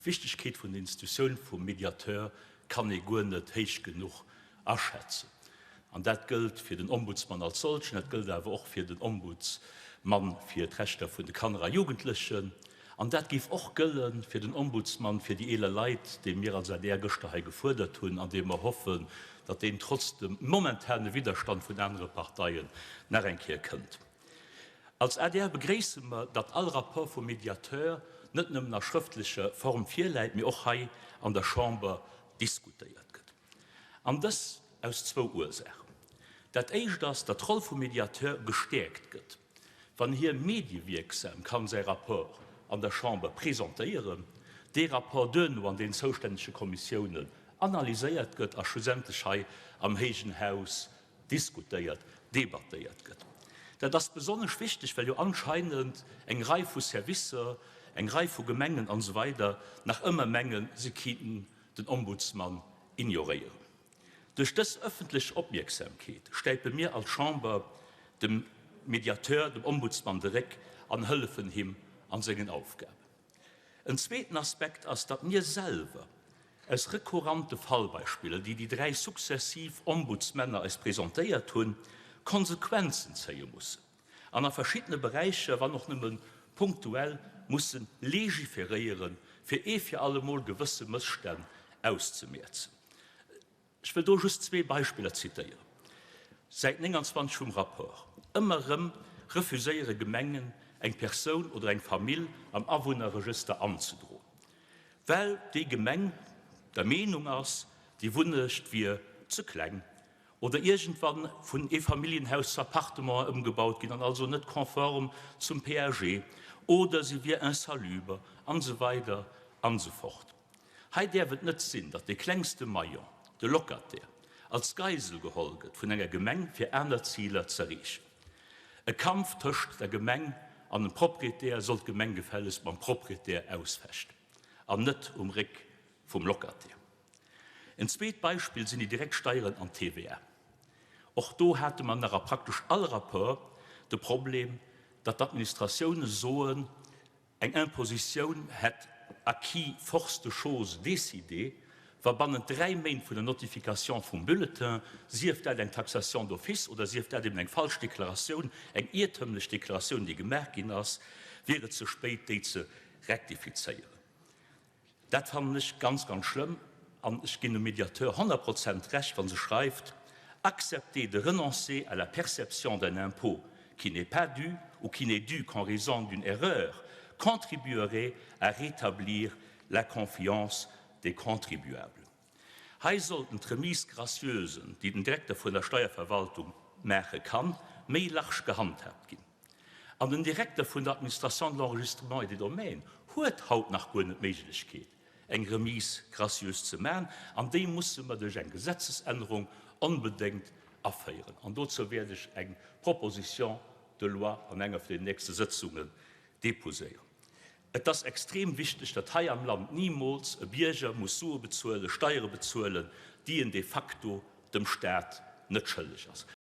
D'Wichtegkeet vun der Institutioun vum Mediateur kann ee guer net héich genuch aschätzen. An dat gëllt fir den Ombudsman als solchen, dat gëllt awer och fir den Ombudsman fir d'Rechter vun de Kanner a Jugendlechen. An dat géif och gëlle fir den Ombudsman fir déi eeler Leit, dee mir als adr gëschter hei gefuerdert hunn an dee mer hoffen, datt deen trotz dem momentane Widderstand vun anere Parteien nach eng Kéier kënnt. Als adr begréisse mer, datt all Rapport vum Mediateur net nëmmen a schrëftlecher Form virläit, mee och hei an der Chamber diskutéiert gëtt. An dës aus zwou Ursaachen. Dat éischt ass, datt d'Roll vum Mediateur gestäerkt gëtt, wann hie mediewierksam kann säi Rapport an der Chamber presentéieren, dee Rapport duerno an den zoustännege Kommissiounen analyséiert gëtt a schlussendlech hei am héijen Haus diskutéiert, debattéiert gëtt. Dat ass besonnesch wichteg, well jo anscheinend eng Rei vu Servicer, eng Rei vu Gemengen an esou weider nach ëmmer mengen, si kinnten den Ombudsman ignoréieren. Duerch dës ëffentlech Opmierksamkeet stäipe mir als Chamber dem Mediateur, dem Ombudsman de Réck an hëllefen him an sengen Aufgaben. En zweeten Aspekt ass, datt mir selwer aus rekurrente Fallbeispiller, déi déi dräi successiv Ombudsmänner eis presentéiert hunn, Konsequenzen zéie mussen an a verschiddene Beräicher, wann och nëmme punktuell, musse legiferéieren, fir ee fir allemol gewësse Mësstänn auszemäerzen. Ech wëll do just zwee Beispiller zitéieren, Säit 29 vum Rapport, Ëmmer erëm refuséiere Gemengen, eng Persoun oder eng Famill am Awunnerregëster anzedroen, well déi Gemeng der Meenung ass, déi Wunnecht wier ze kleng oder iergendwann vun Eefamilljenhaus zu Appartementen ëmgebaut ginn an also net konform zum PAG oder se wier insalubre an esou weider an esou fort. Hei däerf et net sinn, datt dee klengste Maillon, de Locataire, als Geisel geholl gëtt vun enger Gemeng fir aner Ziler z'erreechen. E Kampf tëscht der Gemeng an dem Proprietär soll d'Gemeng gefällegst mam Proprietär ausfechten an net um Réck vum Locataire. En zweet Beispill sinn déi direkt Steieren an d'TVA. Och do hate mer nach a praktesch all Rapport de Problem, datt d'Administratioune soen, Eng Impositioun hätt acquis force de choses décidée, wa bannent dräi Méint vun der Notification vum Bulletin, sief dat eng Taxation d'office oder sief dat eben eng falsch Deklaratioun, eng iertëmlech Deklaratioun, déi gemaach ginn ass, wier et ze spéit, déi ze rektifizéieren. Dat fannen ech ganz, ganz schlëmm an ech ginn dem Médiateur 100 Prozent Recht, wa se schreift, Accepter de renoncer à la perception d'un impôt qui n'est pas dû ou qui n'est dû qu'en raison d'une erreur contribuerait à rétablir la confiance des contribuables. Hei sollten d'Remises gracieusen, déi den Direkter vun der Steierverwaltung maache kann, méi large gehandhaabt ginn. An den Direkter vun der Administration de l'enregistrement et des domaines huet haut nach guer net d'Méiglechkeet, eng Remise gracieuse ze maachen, an déi musse mer duerch eng Gesetzesännerung onbedéngt aféieren. An dozou wäert ech eng Proposition de loi an enger vun den nächste Sëtzungen déposéieren. Et ass extrem wichteg, datt hei am Land nimools e Bierger muss Sue bezuelen, Steiere bezuelen, déi en de facto dem Stat net schëlleg ass.